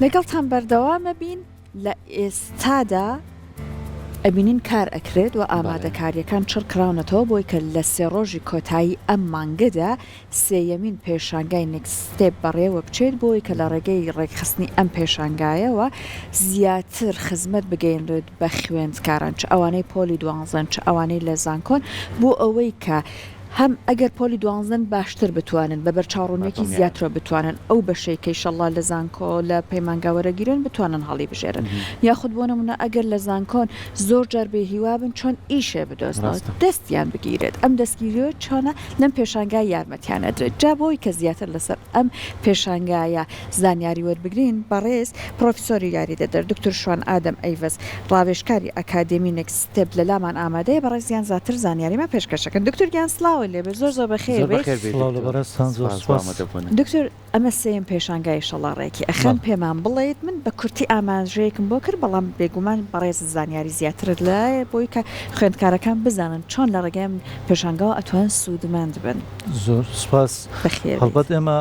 لەگەڵتان بەردەوامەبین لە ئێستادا ئەبینین کار ئەکرێت و ئامادەکاریەکان چڕ کراونەتەوە بۆی کە لە سێ ڕۆژی کۆتایی ئەم مانگەدا سێیەمین پێشانگای Next Step بەڕێوە بچێت بۆی کە لە ڕێگەی ڕێکخستنی ئەم پێشانگایەوە زیاتر خزمەت بگەینرێت بە خوێندکاران چ ئەوانەی پۆلی دوانزەن چ ئەوانەی لە زانکۆن بۆ ئەوەی کە هەم ئەگەر پۆلی دوانزەن باشتر بتوانن بە بەرچاوڕوونیەکی زیاترەوە بتوانن ئەو بەشەی کە ئیشەڵڵا لە زانکۆ لە پەیمانگا وەرەگیرێن بتوانن هەڵیبژێرن یاخود بۆ نمونە ئەگەر لە زانکۆن زۆر جار بێ هیوا بن چۆن ئیشێ بدۆزنەوە دەستیان بگیرێت ئەم دەستگیریە چۆنە لەم پێشانگا یارمەتیان ئەدرێت جا بۆی کە زیاتر لەسەر ئەم پێشانگایە زانیاری وەربگرین بەڕێز پڕۆفیسۆری یاریدەدەر دکتۆر شوان ئادەم ئەیڤەز ڕاوێژکاری ئەکادێمی Next Step لە لامان ئامادەیە بەڕێزیان زیاتر زانیاریمان پێشکەش ئەکەن دکتۆر گیان سڵاوت لێ بێت زۆر زۆر بەخێر زۆر بێیت. بەخێر بێی سڵاو لە دکتۆر بەڕێزتان زۆر سپاس بۆ سوپاس. ئامادەبوونت. دکتۆر ئەمە سێیەم پێشانگای ئیشەڵا ڕێکی ئەخەن بەڵێ. پێمان بڵێیت من بە کورتی ئاماژەیەکم بۆ کرد بەڵام بێگومان بەڕێزت زانیاری زیاترت لایە بۆی کە خوێندکارەکان بزانن چۆن لە ڕێگای ئەم پێشانگاوە ئەتوانن سوودمەند بن. زۆر سوپاس. بەخێر بێیت. هەڵبەت ئێمە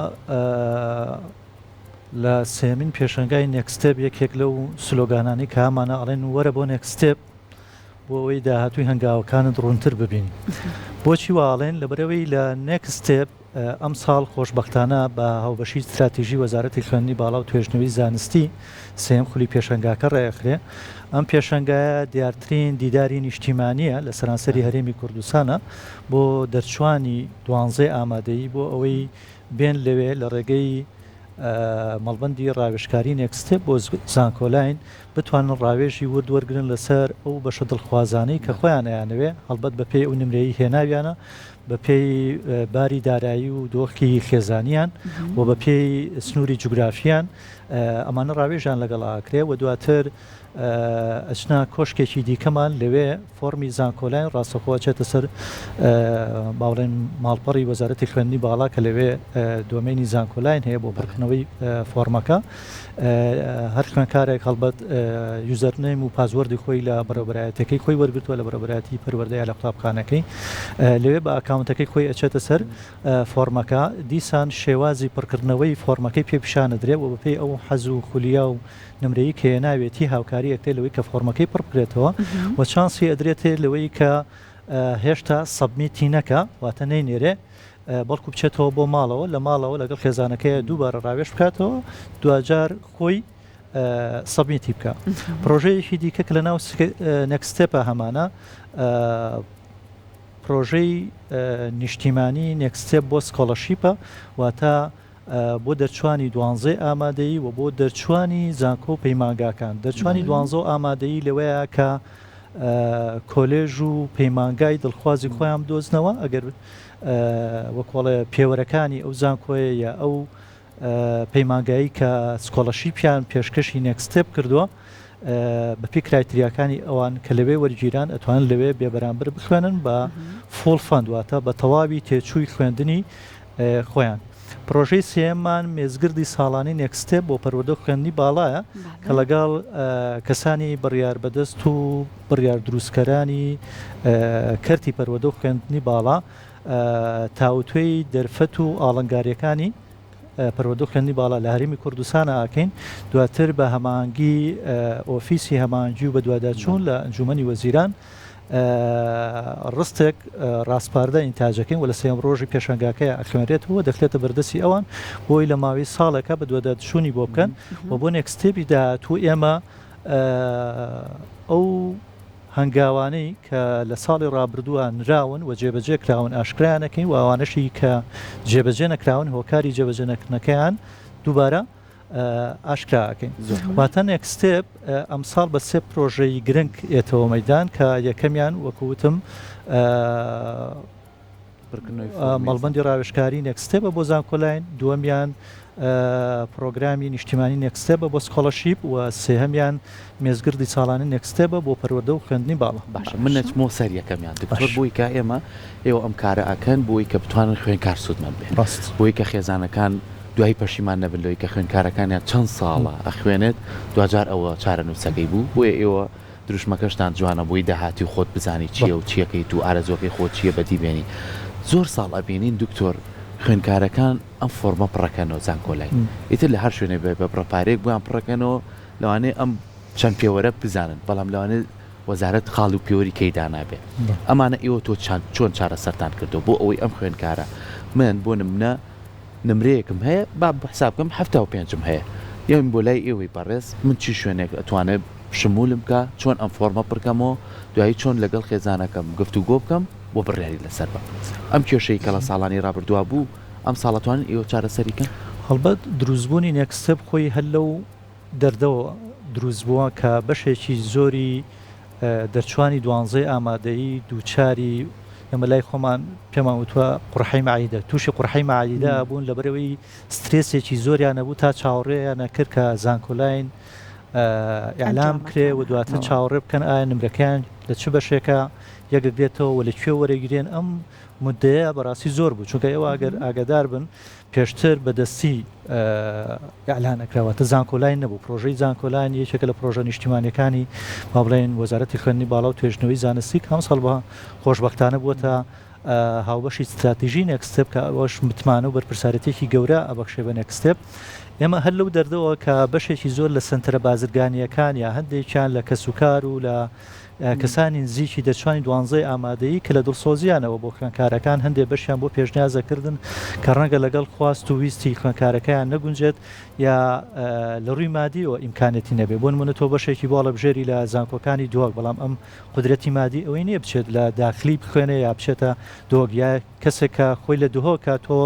لە سێیەمین پێشەنگای Next Step یەکێک لەو سلۆگانانەی کە هەمانە ئەڵێن وەرە بۆ Next Step بۆ ئەوەی داهاتووی هەنگاوەکانت ڕوونتر ببینی. بۆچی وا ئەڵێن؟ لەبەرئەوەی لە Next Step ئەمساڵ خۆشبەختانە بە هاوبەشی ستراتیژی وەزارەتی خوێندنی باڵا و توێژنەوەی زانستی سێیەم خولی پێشەنگاکە ڕێکخرێ. ئەم پێشەنگایە دیارترین دیداری نیشتیمانییە لە سەرانسەری هەرێمی کوردستانە بۆ دەرچوانی دوانزەی ئامادەیی بۆ ئەوەی بێن لەوێ لە ڕێگەی مەڵبەندی ڕاوێژکاری Next Step بۆ زانکۆلاین بتوانن ڕاوێژی ورد وەرگرن لەسەر ئەو بەشە دڵخوازانەی کە خۆیان ئەیانەوێ هەڵبەت بەپێی ئەو نمرەی هێناویانە بەپێی باری دارایی و دۆخی خێزانیان و بەپێی سنووری جوگرافیان ئەمانە ڕاوێژیان لەگەڵ ئاکرێ و دواتر ئەچنە کۆشکێکی دیکەمان لەوێ فۆڕمی زانکۆلاین ڕاستەخۆ ئەچێتە سەر با بڵێن ماڵپەڕی وەزارەتی خوێندنی باڵا کە لەوێ دۆمێنی زانکۆلاین هەیە بۆ پڕکردنەوەی فۆڕمەکە هەر خوێندکارێک هەڵبەت username و password ی خۆی لە بەڕێوەبەرایەتەکەی خۆی وەرگتووە لە بەڕێوەبەرایەتی پەروەردەیە لە قوتابخانەکەی لەوێ بە ئاکاونتەکەی خۆی ئەچێتە سەر فۆڕمەکە دیسان شێوازی پڕکردنەوەی فۆڕمەکەی پێ پیشانەدرێ و بەپێی ئەو حەز و خولیا و نمرەی کە هێناوێتی هاوکاری ئەکرێت لەوەی کە فۆرمەکەی پڕ بکرێتەوە و چانسی ئەدرێتێ لەوەی کە هێشتا submit ی نەکا واتە نەینێرێ بەڵکو بچێتەوە بۆ ماڵەوە لە ماڵەوە لەگەڵ خێزانەکەی دووبارە ڕاوێژ بکاتەوە دواجار خۆی submit ی بکە پرۆژەیەکی دیکە کە لە ناو Next Step ە هەمانە پرۆژەی نیشتیمانی Next Step بۆ scholarship ە واتە بۆ دەرچوانی دوانزەی ئامادەیی و بۆ دەرچوانی زانکۆ و پەیمانگاکان. دەرچوانی دوانزە و ئامادەیی لەوەیە کە کۆلێژ و پەیمانگای دڵخوازی خۆیان بدۆزنەوە ئەگەر وەکۆڵێ پێوەرەکانی ئەو زانکۆیە یا ئەو پەیمانگایی کە scholarship یان پێشکەشی Next Step کردووە بەپێی criteria کانی ئەوان کە لەوێ وەرگیران ئەتوانن لەوێ بێبەرامبەر بخوێنن بە full fund واتە بە تەواوی تێچووی خوێندنی خۆیان. پڕۆژەی سێیەممان مێزگردی ساڵانەی Next Step بۆ پەروەردە و خوێندنی باڵایە کە لەگەڵ کەسانی بڕیاربەدەست و بڕیاردروستکەرانی کەرتی پەروەردە و خوێندنی باڵا تاوتوێی دەرفەت و ئاڵنگارییەکانی پەروەردە و خوێندنی باڵا لە هەرێمی کوردستان ئاکەین دواتر بە هەماهەنگی ئۆفیسی هەماهەنگی و بەدواداچوون لە ئەنجوومەنی وەزیران ڕستێک ڕاسپاردە ئینتاجەکەین و لە سێیەم ڕۆژی پێشانگاکەیا ئەخوێنرێتەوە و دەخرێتە بەردەستی ئەوان بۆی لە ماوەی ساڵێکا بەدواداچوونی بۆ بکەن و بۆ Next Step ی داهاتوو ئێمە ئەو هەنگاوانەی کە لە ساڵی ڕابردووە نراون و جێبەجێ کراون ئاشکرایان ئەکەین و ئەوانەشی کە جێبەجێ نەکراون هۆکاری جێبەجێ نەکردنەکەیان دووبارە ئاشکرا ئەکەین. واتە Next Step ئەمساڵ بە سێ پرۆژەی گرنگ ئێتەوە مەیدان کە یەکەمیان وەکو وتم مەڵبەندی ڕاوێژکاری Next Step ە بۆ زانکۆلاین، دووەمیان پرۆگرامی نیشتیمانی Next Step ە بۆ scholarship و سێهەمیان مێزگردی ساڵانەی Next Step ە بۆ پەروەردە و خوێندنی باڵا. باشە من ئەچمەوە سەر یەکەمیان دکتۆر بۆی کە ئێمە ئێوە ئەم کارە ئەکەن بۆی کە بتوانن خوێنکار سوودمەند بێت بۆی کە خێزانەکان دوایی پەشیمان نەبن لەوەی کە خوێندکارەکانیان چەند ساڵە ئەخوێنێت دواجار ئەوە چارەنووسەکەی بوو بۆیە ئێوە دروشمەکەشتان جوانە بۆی داهاتوی خۆت بزانی چیە و چیەکەیت و ئارەزوەکەی خۆت چیە بەدی بێنی زۆر ساڵ ئەبینین دکتۆر. خوێندکارەکان ئەم فۆرمە پڕەکەنەوە زانکۆلاین ئیتر لە هەر شوێنێک بێ بە بڕە پارەیەک بۆیان پڕەکەنەوە لەوانەیە ئەم چەند پێوەرە بزانن بەڵام لەوانەیە وەزارەت خاڵ و پێوەری کەی دانابێ ئەمانە ئێوە تۆ چۆن چارەسەرتان کردووە بۆ ئەوەی ئەم خوێندکارە من بۆ نمونە نمرەیەکم هەیە با حساب بکەم 75 م هەیە یان بۆ لای ئێوەی بەڕێز من چی شوێنێک ئەتوانێت شمولم بکا چۆن ئەم فۆرمە پڕکەمەوە دوایی چۆن لەگەڵ خێزانەکەم گفتوگۆ بکەم و بڕیاری لەسەر بەم ئەم کێشەی کە لە ساڵانی ڕابردووا بوو ئەم ساڵ ئەتوانن ئێوە چارەسەری کەن؟ هەڵبەت دروستبوونی نێکست ستێپ خۆی هەر لەو دەردەوە دروست بووە کە بەشێکی زۆری دەرچوانی دوانزەی ئامادەیی دووچاری ئێمە لای خۆمان پێمان وتوە قوڕحەی مەعیدە تووشی قوڕحەی مەعیدە بوون لەبەرئەوەی سترێسێکی زۆریان هەبوو تا چاوەڕێیان ئەکرد کە زانکۆلاین ئیعلان بکرێ و دواتر چاوەڕێ بکەن ئایا نمرەکەیان لە چ بەشێکە یەکگرێتەوە و لە کوێ وەرەگرێن ئەم مدەیە بەڕاستی زۆر بوو چونکە ئێوە ئەگەر ئاگادار بن پێشتر بە دەستی ئیعلان ئەکرا واتە زانکۆلاین نەبوو پرۆژەی زانکۆلاین یەکێکە لە پرۆژە نیشتیمانیەکانی با بڵێین وەزارەتی خوێندنی باڵا و توێژینەوەی زانستی کە ئەمساڵ بە خۆشبەختانە بووەتە هاوبەشی ستراتیژی نێکست ستێپ کە ئەوەش متمانە و بەرپرسارێتیەکی گەورە ئەبەخشێ بە نێکست ستێپ. ئێمە هەر لەو دەردەوە کە بەشێکی زۆر لە سەنتەرە بازرگانییەکان یا هەندێکیان لە کەسوکار و لە کەسانی نزیکی دەرچوانی دوانزەی ئامادەیی کە لە دڵسۆزییانەوە بۆ خوێندکارەکان هەندێ بەشیان بۆ پێشنیاز دەکردن کە ڕەنگە لەگەڵ خواست و ویستی خوێندکارەکەیان نەگونجێت یا لە ڕووی مادییەوە ئیمکانیەتی نەبێ بۆ نموونە تۆ بەشێکی بۆ هەڵەبژێری لە زانکۆکانی دهۆک بەڵام ئەم قودرەتی مادی ئەوەی نییە بچێت لە داخلی بخوێنێ یا بچێتە دهۆک یا کەسێک کە خۆی لە دهۆکە تۆ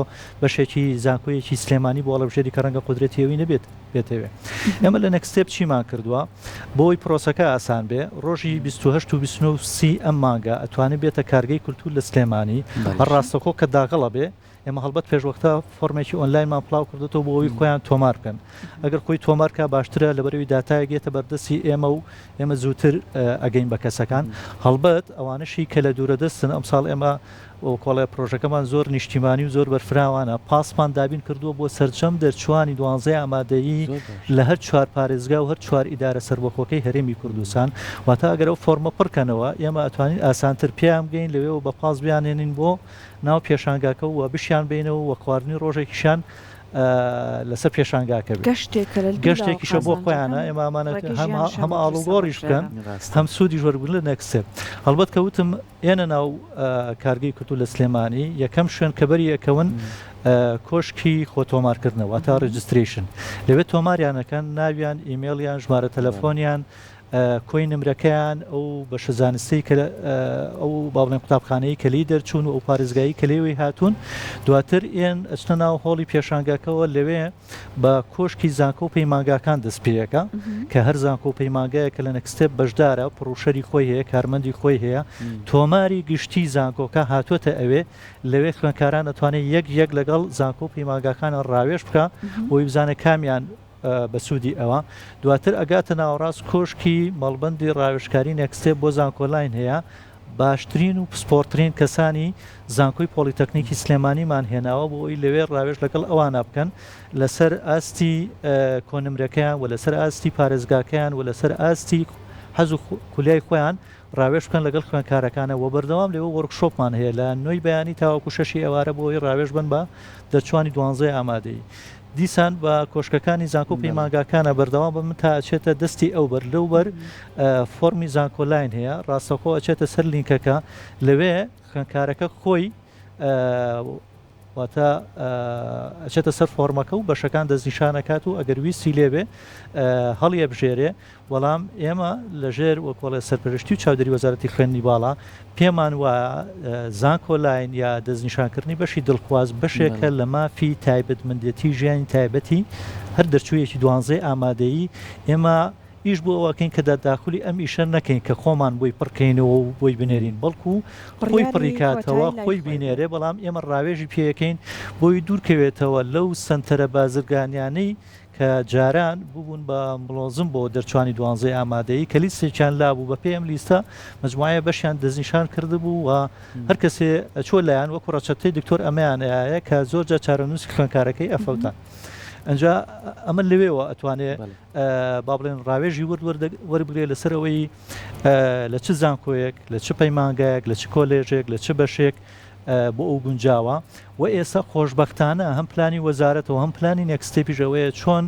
بەشێکی زانکۆیەکی سلێمانی بۆ هەڵەبژێری کە ڕەنگە قودرەتی ئەوی نەبێت بێتەوێ. ئێمە لە نێکست ستێپ چیمان کردووە بۆی پرۆسەکە ئاسان بێ ڕۆژی 28 و 29 و 30 ئەم مانگە ئەتوانێت بێتە کارگەی کولتوور لە سلێمانی هەر ڕاستەخۆ کە داغڵە بێ ئێمە هەڵبەت پێشوەختە فۆرمێکی ئۆنلاینمان پڵاو کردوتەوە بۆ ئەوەی خۆیان تۆمار بکەن ئەگەر خۆی تۆمار کا باشترە لەبەرەوەی داتایەک یەتە بەردەستی ئێمە و ئێمە زووتر ئەگەین بە کەسەکان هەڵبەت ئەوانەشی کە لە دوورە دەستن ئەمساڵ ئێمە کۆڵێ پرۆژەکەمان زۆر نیشتیمانی و زۆر بەرفراوانە پاسمان دابین کردووە بۆ سەرجەم دەرچوانی دوانزەی ئامادەیی لە هەر چوار پارێزگا و هەر چوار ئیدارە سەربەخۆکەی هەرێمی کوردستان واتە ئەگەر ئەو فۆرمە پڕکەنەوە ئێمە ئەتوانین ئاسانتر پێیان بگەین لەوێوە بە پاس بیانێنین بۆ ناو پێشانگاکە و بشیان بینەوە و خواردنی ڕۆژێکیشیان لەسەر پێشانگاکە بێت. گەشتێکە لە دوو لاوە گەشتێکیشە بۆ خۆیانە قازانجەکان ئێمە ئەمانە ڕێگەی هەم ژیانیشیان هەم بۆ دروست ئاڵوگۆڕیش بکەن ئەبەخشرێنە. هەم سوودیش وەربگرن لە نێکست ستێپ. هەڵبەت کە وتم ئێنە ناو کارگەی کولتوور لە سلێمانی یەکەم شوێن کە بەری ئەکەون کۆشکی خۆ تۆمارکردنە واتە registration لەوێ تۆماریان ئەکەن ناویان ئیمێڵیان ژمارە تەلەفۆنیان کۆی نمرەکەیان، ئەو بەشە زانستیەی کە ئەو با بڵێن قوتابخانەیەی کە لێی دەرچوون و ئەو پارێزگایەی کە لێوەی هاتوون، دواتر ئێن ئەچنە ناو هۆڵی پێشانگاکەوە لەوێ بە کۆشکی زانکۆ و پەیمانگاکان دەست پێیەکە کە هەر زانکۆ و پەیمانگایەک کە لە نەکستێپ بەشدارە پڕوشەری خۆی هەیە کارمەندی خۆی هەیە تۆماری گشتی زانکۆکە هاتووەتە ئەوێ لەوێ خوێندکاران ئەتوانێت یەک یەک لەگەڵ زانکۆ و پەیمانگاکانە ڕاوێژ بکە بۆی بزانێت کامیان بە سوودی ئەوە. دواتر ئەگاتە ناوەڕاست کۆشکی مەڵبەندی ڕاوێژکاری نێکستێپ بۆ زانکۆلاین هەیە، باشترین و پسپۆڕترین کەسانی زانکۆی پۆڵیتەکنیکی سلێمانیمان هێناوە بۆ ئەوەی لەوێ ڕاوێژ لەگەڵ ئەوانە بکەن لەسەر ئاستی کۆنمرەکەیان و لەسەر ئاستی پارێزگاکەیان و لەسەر ئاستی حەز و خولیای خۆیان ڕاوێژ بکەن لەگەڵ خوێندکارەکانە وە بەردەوام لەوێ وۆرکشۆپمان هەیە لە نۆی بەیانی تاوەکو شەشی ئێوارە بۆ ئەوەی ڕاوێژ بن بە دەرچوانی دوانزەی ئامادەیی دیسان بە کۆشکەکانی زانکۆ و پەیمانگاکانە بەردەوام بە من تا ئەچێتە دەستی ئەو بەر لەو بەر فۆرمی زانکۆلاین هەیە ڕاستەخۆ ئەچێتە سەر لینکەکە لەوێ خوێندکارەکە خۆی واتە ئەچێتە سەر فۆرمەکە و بەشەکان دەستنیشان ئەکات و ئەگەر ویستی لێبێ هەڵیەبژێرێ، بەڵام ئێمە لەژێر وەکۆڵێ سەرپەرشتی و چاودێری وەزارەتی خوێندنی باڵا پێمان وایە زانکۆلاین یا دەستنیشانکردنی بەشی دڵخواز بەشێکە لە مافی تایبەتمەندێتی ژیانی تایبەتی هەر دەرچوویەکی دوانزەی ئامادەیی ئێمە ئیش بۆ ئەوە ئەکەین کە تەداخولی ئەم ئیشە نەکەین کە خۆمان بۆی پڕ کەینەوە و بۆی بنێرین بەڵکو خۆی بڕیاری پڕی کاتەوە کۆتایی لای خۆی خۆی بێ. بینێرێ بەڵام ئێمە ڕاوێژی پێ ئەکەین بۆی دوور کەوێتەوە لەو سەنتەرە بازرگانیانەی کە جاران ببوون بە مڵۆزم بۆ دەرچوانی دوانزەی ئامادەیی کە لیستێکیان لابوو بە پێی ئەم لیستە مەجموعەیە بەشیان دەستنیشان کردبوو و هەر کەسێ ئەچووە لایان وەکو ڕەچەتەی دکتۆر ئەمەیان ئەیایە کە زۆر جار چارەنووسی خوێندکارەکەی ئەفەوتان ئەنجا ئەمە لەوێوە ئەتوانێ با بڵێن ڕاوێژی ورد وەربگرێت لەسەر ئەوەی لە چ زانکۆیەک لە چ پەیمانگایەک لە چ کۆلێژێک لە چ بەشێک. بۆ ئەو گونجاوە و ئێستا خۆشبەختانە هەم پلانی وەزارەتەوە هەم پلانی Next Step یش ئەوەیە چۆن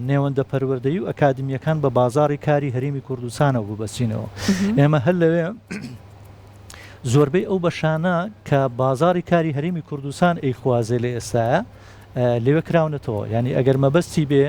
نێوەندە پەروەردەیی و ئەکادمیەکان بە بازاڕی کاری هەرێمی کوردستانەوە ببەستینەوە. ئێمە هەر لەوێ زۆربەی ئەو بەشانە کە بازاڕی کاری هەرێمی کوردستان ئەیخوازێ لە ئێستایا لەوێ کراونەتەوە. یانی ئەگەر مەبەستی بێ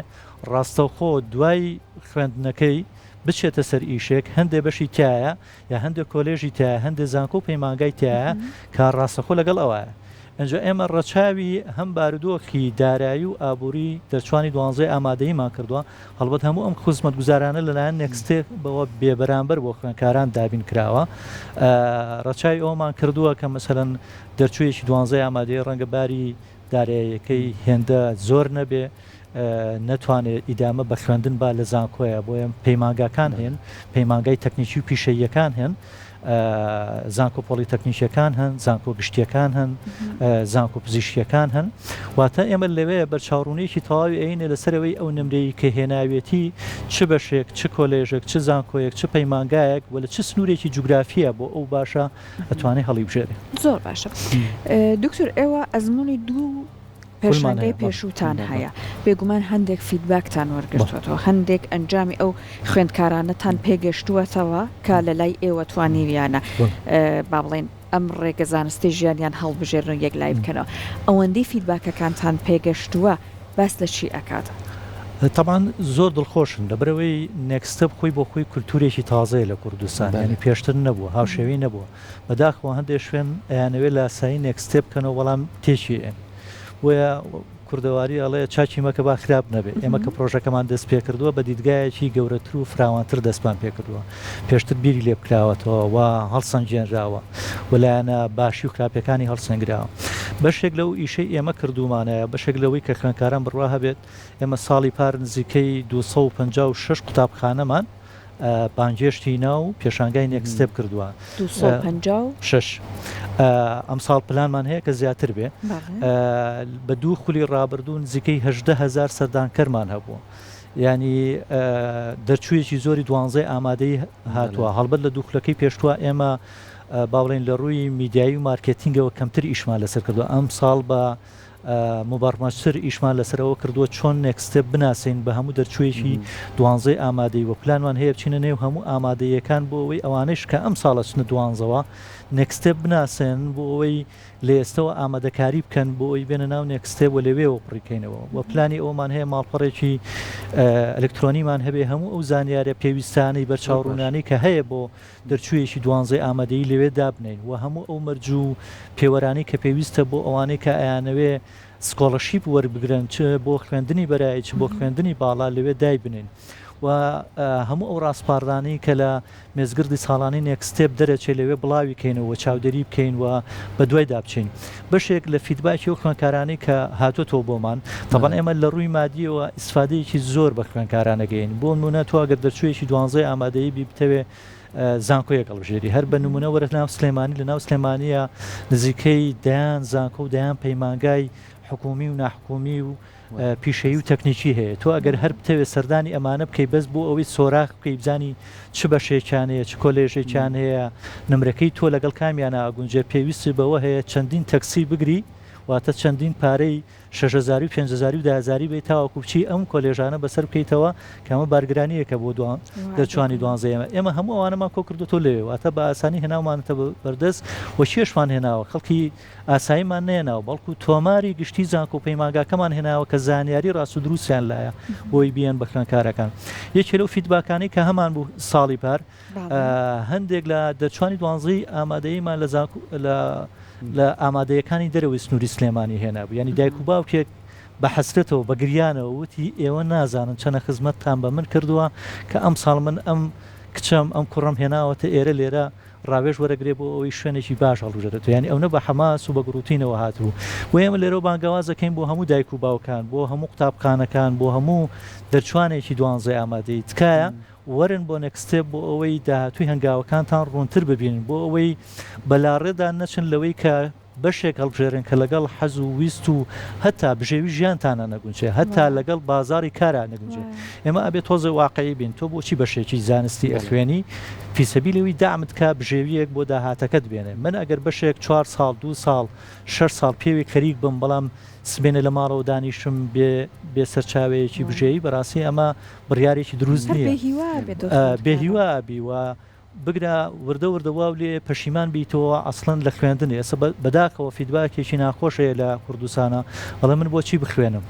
ڕاستەوخۆ دوای خوێندنەکەی بچێتە سەر ئیشێک هەندێ بەشی تایە یا هەندێ کۆلێژی تایە هەندێ زانکۆ و پەیمانگای تایە کە ڕاستەخۆ لەگەڵ ئەوایە. ئینجا ئێمە ڕەچاوی هەم بارودۆخی دارایی و ئابووری دەرچوانی دوانزەی ئامادەییمان کردووە، هەڵبەت هەموو ئەم خزمەتگوزارانە لەلایەن نێکستێپەوە بێبەرامبەر بۆ خوێندکاران دابین کراوە. ڕەچاوی ئەوەمان کردووە کە مەسەلەن دەرچوویەکی دوانزەی ئامادەیی ڕەنگە باری داراییەکەی هێندە زۆر نەبێ، نەتوانێت ئیدامە بە خوێندن با لە زانکۆیە، بۆیە پەیمانگاکان هەن، پەیمانگای تەکنیکی و پیشەییەکان هەن، زانکۆ پۆڵیتەکنیکیەکان هەن، زانکۆ گشتیەکان هەن، زانکۆ پزیشکیەکان هەن، واتە ئێمە لەوێ بەرچاوڕوونیەکی تەواوی ئەینێ لەسەر ئەوەی ئەو نمرەی کە هێناوێتی چ بەشێک، چ کۆلێژێک، چ زانکۆیەک، چ پەیمانگایەک و لە چ سنوورێکی جوگرافیە بۆ ئەو باشە ئەتوانێ هەڵیبژێرێ. زۆر باشە دکتۆر ئێوە ئەزموونی دوو پێشانگای پێشووتان هەیە، بێگومان هەندێک feedback تان وەرگرتووەتەوە، هەندێک ئەنجامی ئەو خوێندکارانەتان پێگەشتووەتەوە کە لە لای ئێوە توانیویانە با بڵێین ئەم ڕێگە زانستی ژیانیان هەڵبژێرن و یەکلایی بکەنەوە. ئەوەندەی feedback ەکانتان پێگەشتووە باس لە چی ئەکات؟ تەبعەن زۆر دڵخۆشم لەبەرئەوەی Next Step خۆی بۆ خۆی کولتوورێکی تازەیە لە کوردستان، یانی پێشتر نەبووە، هاوشێوەی نەبووە. بەداخەوە هەندێک شوێن ئەیانەوێت لاسایی Next Step بکەنەوە بەڵام تێکی ئەیەن. بۆیە کوردەواری ئەڵێ چاکی مەکە با خراپ نەبێ. ئێمە کە پرۆژەکەمان دەست پێکردووە بە دیدگایەکی گەورەتر و فراوانتر دەستمان پێکردووە. پێشتر بیری لێ بکراوەتەوە و هەڵسەنگێنراوە و لایەنە باشی و خراپیەکانی هەڵسەنگراوە. بەشێک لەو ئیشەی ئێمە کردوومانە یا بەشێک لەوەی کە خوێندکاران بڕوا هەبێت ئێمە ساڵی پار نزیکەی 256 قوتابخانەمان بانگهێشتی ناو پێشانگای Next Step کردووە. 256. ئەمساڵ پلانمان هەیە کە زیاتر بێ. بە دوو خولی ڕابردوو نزیکەی 18 هەزار سەردانکەرمان هەبووە. یانی دەرچوویەکی زۆری دوانزەی ئامادەیی هاتووە. هەڵبەت لە دوو خولەکەی پێشتووە ئێمە با بڵێین لە ڕووی میدیایی و مارکێتینگەوە کەمتر ئیشمان لەسەر کردووە. ئەمساڵ بە موبەرمەجتر ئیشمان لەسەر ئەوە کردووە چۆن Next Step بناسین بە هەموو دەرچوویەکی دوانزەی ئامادەیی وە پلانمان هەیە بچینە نێو هەموو ئامادەییەکان بۆ ئەوەی ئەوانەیش کە ئەمساڵ ئەچنە دوانزەوە Next Step بناسێن بۆ ئەوەی لە ئێستەوە ئامادەکاری بکەن بۆ ئەوەی بێنە ناو Next Step و لەوێوە پڕی کەینەوە وە پلانی ئەوەمان هەیە ماڵپەڕێکی ئەلکترۆنیمان هەبێ هەموو ئەو زانیاریە پێویستانەی بەرچاوڕوونانەی کە هەیە بۆ دەرچوویەکی دوانزەی ئامادەیی لەوێ دابنێین و هەموو ئەو مەرج و پێوەرانەی کە پێویستە بۆ ئەوانەی کە ئەیانەوێ scholarship وەربگرن چ بۆ خوێندنی بەرایی چ بۆ خوێندنی باڵا لەوێ دایبنێین و هەموو ئەو ڕاسپاردانەی کە لە مێزگردی ساڵانەی Next Step دەرەچێ لەوێ بڵاوی کەینەوە و چاودێری بکەین و بەدوایدا بچین. بەشێک لە feedback ی ئەو خوێندکارانەی کە هاتۆتەوە بۆمان، تەبعەن ئێمە لە ڕووی مادییەوە ئیسفادەیەکی زۆر بە خوێندکاران ئەگەیەنین. بۆ نموونە تۆ ئەگەر دەرچوویەکی دوانزەی ئامادەیی بی بتەوێ زانکۆیەک هەڵبژێری، هەر بە نموونە وەرە ناو سلێمانی، لە ناو سلێمانییە نزیکەی دەیان زانکۆ و دەیان پەیمانگای حکوومی و ناحکوومی و پیشەیی و تەکنیکی هەیە تۆ ئەگەر هەر بتەوێت سەردانی ئەمانە بکەی بەس بۆ ئەوەی سۆراخ بکەی بزانی چ بەشێکیان هەیە چ کۆلێژێکیان هەیە نمرەکەی تۆ لەگەڵ کامیانە ئەگونجێ پێویستت بەوە هەیە چەندین تەکسی بگری واتە چەندین پارەی شەش هەزاری و پێنج هەزاری و دە هەزاری بەی تاوەکو بچی ئەم کۆلێژانە بەسەر بکەیتەوە کە ئەمە بارگرانییەکە بۆ دەرچوانی دوانزەی ئێمە ئێمە هەموو ئەوانەمان کۆکردۆتەوە لەوێ واتە بە ئاسانی هێناومانەتە بەردەست و کێشمان هێناوە خەڵکی ئاساییمان نەهێناوە، بەڵکو تۆماری گشتی زانکۆ و پەیمانگاکەمان هێناوە کە زانیاری ڕاست و دروستیان لایە بۆی بیەن بە خوێندکارەکان. یەکێ لەو feedback انەی کە هەمان بوو ساڵی پار، هەندێک لە دەرچوانی دوانزەی ئامادەییمان لە زانکۆ لە لە ئامادەیەکانی دەرەوەی سنووری سلێمانی هێنابوو، یانی دایک و باوکێک بە حەسرەتەوە بە گریانەوە وتی ئێوە نازانن چەنە خزمەتتان بە من کردووە کە ئەمساڵ من ئەم کچەم ئەم کوڕەم هێناوەتە ئێرە لێرە ڕاوێژ وەرەگرێ بۆ ئەوەی شوێنێکی باش هەڵبژێرێت یانی ئەونە بە حەماس و بە گڕوتینەوە هاتبوو بۆیە ئێمە لێرەوە بانگەواز دەکەین بۆ هەموو دایک و باوکان بۆ هەموو قوتابخانەکان بۆ هەموو دەرچوانێکی دوانزەی ئامادەیی تکایە وەرن بۆ Next Step بۆ ئەوەی داهاتووی هەنگاوەکانتان ڕوونتر ببینن بۆ ئەوەی بەلاڕێدا نەچن لەوەی کە. بەشێک هەڵبژێرن کە لەگەڵ حەز و ویست و هەتا بژێوی ژیانتانا نەگونجێ هەتا لەگەڵ بازاڕی کارا نەگونجێ ئێمە ئەبێ تۆزێ واقعی بین تۆ بۆچی بەشێکی زانستی ئەخوێنی فی سەبیلی ئەوی دەعمت کا بژێویەک بۆ داهاتەکەت بێنێ من ئەگەر بەشێک چوار ساڵ دوو ساڵ شەش ساڵ پێوی خەریک بم بەڵام سبێنێ لە ماڵەوە دانیشم بێ بێ سەرچاوەیەکی بژێوی بەڕاستی ئەمە بڕیارێکی دروست هەر نییە بێ هیوا ئەبێت تۆ بێ خوێندکارە. هیوا ئەبی و بگرە وردە وردە واو لێ پەشیمان بیتەوە ئەسڵەن لە خوێندن ئێستا بەداخەوە فیدباکێکی ناخۆش هەیە لە کوردستانا ئەڵێ من بۆچی بخوێنم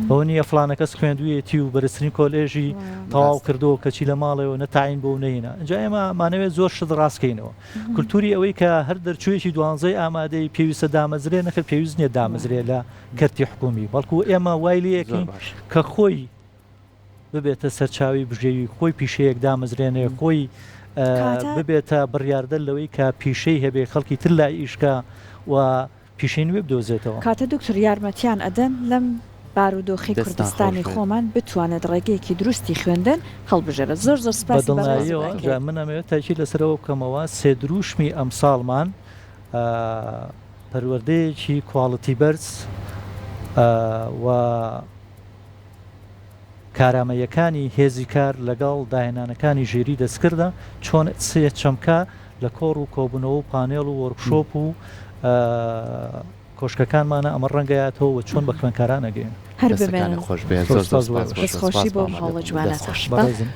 ئەوە نییە فڵانە کەس خوێندوویەتی و بەرزترین کۆلێژی تەواو کردووە کەچی لە ماڵەوە نە تاین بۆ و نەهینا ئینجا ئێمە مانەوێت زۆر شت ڕاستکەینەوە کولتوری ئەوەی کە هەر دەرچوویەکی دوانزەی ئامادەی پێویستە دامەزرێ نەخێر پێویست نییە دامەزرێ لە کەرتی حکومی بەڵکو ئێمە وای لێ باش کە خۆی ببێتە سەرچاوەی بژێوی خۆی پیشەیەک دامەزرێنێ خۆی ببێتە بڕیاردەر لەوەی کە پیشەی هەبێ خەڵکی تر لای ئیش کا و پیشەی نوێ بدۆزێتەوە. کاتە دکتۆر یارمەتیان ئەدەن لەم بارودۆخەی دەستتان کوردستانی خۆش بێت. خۆمان بتوانێت ڕێگەیەکی دروستی خوێندن هەڵبژێرێت زۆر زۆر بە سپاسی بەڕێزت دڵنیاییەوە ئەکەین. جا من ئەمەوێت تاکید لەسەر ئەوە بکەمەوە سێ درووشمی ئەمساڵمان پەروەردەیەکی کواڵتی بەرز و کارامەییەکانی هێزی کار لەگەڵ داهێنانەکانی ژیری دەستکردە چۆن سێ چەمکە لە کۆڕ و کۆبوونەوە و پانێڵ و وۆرکشۆپ و کۆشکەکانمانە ئەمە ڕەنگەیاتەوە و چۆن بە خوێندکاران ئەگەین. هەر دەستەکانت بمێنن. خۆش بێت زۆر زۆر زۆر سپاس بۆ سپاس ئێوەش. بۆ دەست تۆ خۆشی سپاس بۆ ئەم مامە هەوڵە دەست جوانەتان. خۆش. بەڵێ. بەڕێزم.